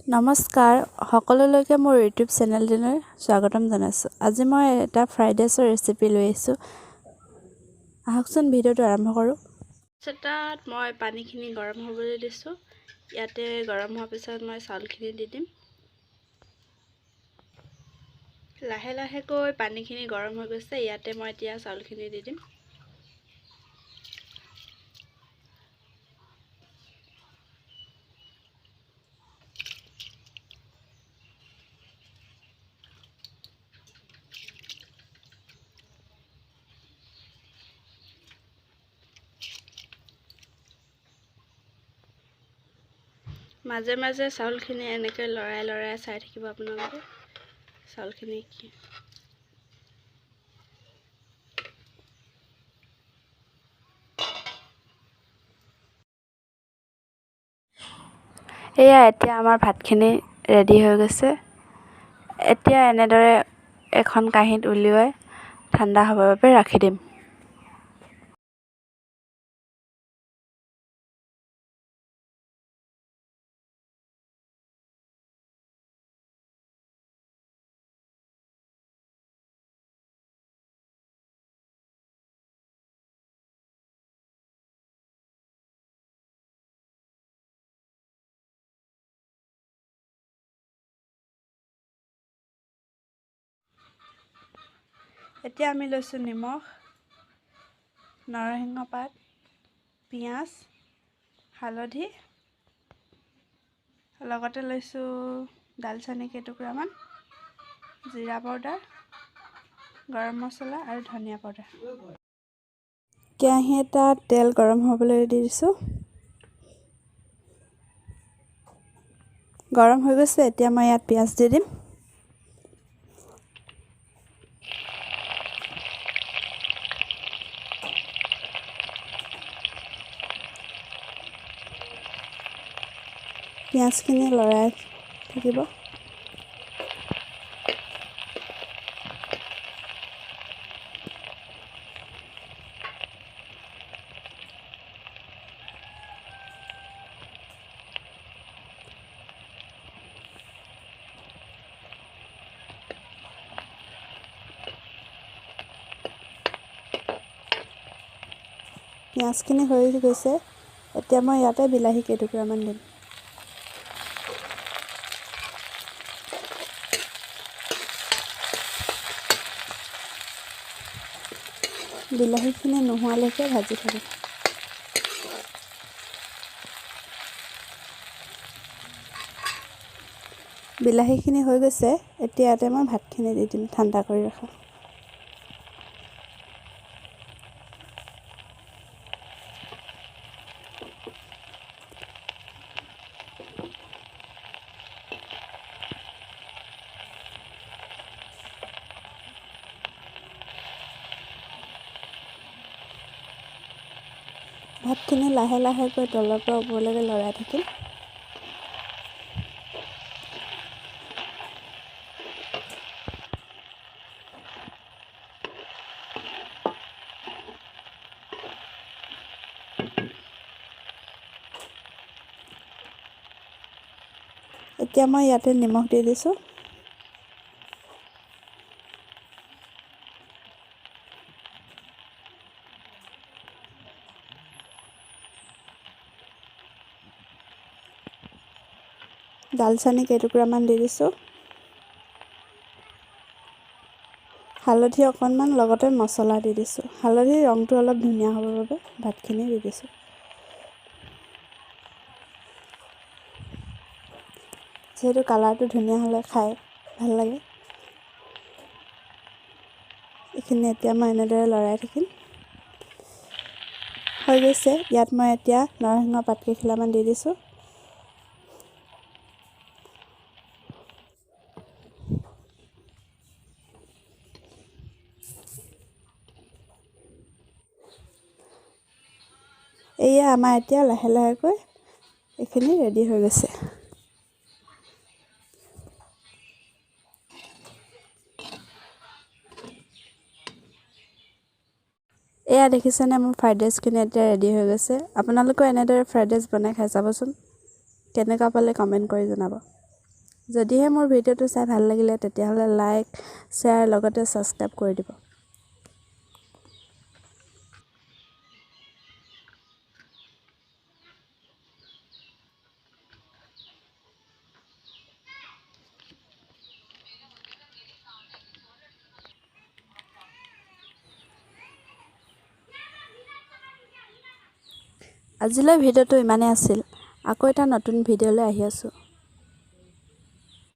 নমস্কাৰ সকলোলৈকে মোৰ ইউটিউব চেনেলটিলৈ স্বাগতম জনাইছোঁ। আজি মই এটা ফ্ৰাইড ৰাইচৰ ৰেচিপি লৈ আহিছোঁ। আহকচোন ভিডিঅ'টো আৰম্ভ কৰোঁ। তাত মই পানীখিনি গৰম হ'বলৈ দিছোঁ। ইয়াতে গৰম হোৱাৰ পিছত মই চাউলখিনি দি দিম। লাহে লাহেকৈ পানীখিনি গৰম হৈ গৈছে। ইয়াতে মই এতিয়া চাউলখিনি দি দিম। মাজে মাজে চাউলখিনি এনেকৈ লৰাই লৰাই চাই থাকিব আপোনালোকে চাউলখিনি কি। এয়া এতিয়া আমাৰ ভাতখিনি ৰেডি হৈ গৈছে। এতিয়া এনেদৰে এখন কাঁহীত উলিয়াই ঠাণ্ডা হ'বৰ বাবে ৰাখি দিম। এতিয়া আমি লৈছোঁ নিমখ, নৰসিংহ পাত, পিঁয়াজ, হালধি, লগতে লৈছোঁ দালচেনি কেইটুকুৰামান, জিৰা পাউডাৰ, গৰম মছলা আৰু ধনিয়া পাউডাৰ। কেৰাহী এটাত তেল গৰম হ'বলৈ দি দিছোঁ। গৰম হৈ গৈছে। এতিয়া মই ইয়াত পিঁয়াজ দি দিম। পিঁয়াজখিনি লৰাই থাকিব। পিঁয়াজখিনি হৈ গৈছে। এতিয়া মই ইয়াতে বিলাহী কেইটুকুৰামান দিম। বিলাহীখিনি নোহোৱালৈকে ভাজি থাকিম। বিলাহীখিনি হৈ গৈছে। এতিয়া ইয়াতে মই ভাতখিনি দি দিম ঠাণ্ডা কৰি ৰখা। ভাতখিনি লাহে লাহেকৈ তলৰ পৰা ওপৰলৈকে লৰাই থাকিম। এতিয়া মই ইয়াতে নিমখ দি দিছোঁ। দালচেনি কেইটুকুৰামান দি দিছোঁ, হালধি অকণমান, লগতে মছলা দি দিছোঁ। হালধিৰ ৰংটো অলপ ধুনীয়া হ'বৰ বাবে ভাতখিনি দি দিছোঁ। যিহেতু কালাৰটো ধুনীয়া হ'লে খাই ভাল লাগে। এইখিনি এতিয়া মই এনেদৰে লৰাই থাকিম। হৈ গৈছে। ইয়াত মই এতিয়া নৰসিংহ পাত কেইখিলামান দি দিছোঁ। এয়া আমাৰ এতিয়া লাহে লাহেকৈ এইখিনি ৰেডি হৈ গৈছে। এয়া দেখিছেনে মোৰ ফ্ৰাইড ৰাইচখিনি এতিয়া ৰেডি হৈ গৈছে। আপোনালোকেও এনেদৰে ফ্ৰাইড ৰাইচ বনাই খাই চাবচোন। কেনেকুৱা পালে কমেণ্ট কৰি জনাব। যদিহে মোৰ ভিডিঅ'টো চাই ভাল লাগিলে, তেতিয়াহ'লে লাইক, শ্বেয়াৰ, লগতে ছাবস্ক্ৰাইব কৰি দিব। আজিলৈ ভিডিঅ'টো ইমানেই আছিল। আকৌ এটা নতুন ভিডিঅ'লৈ আহি আছোঁ।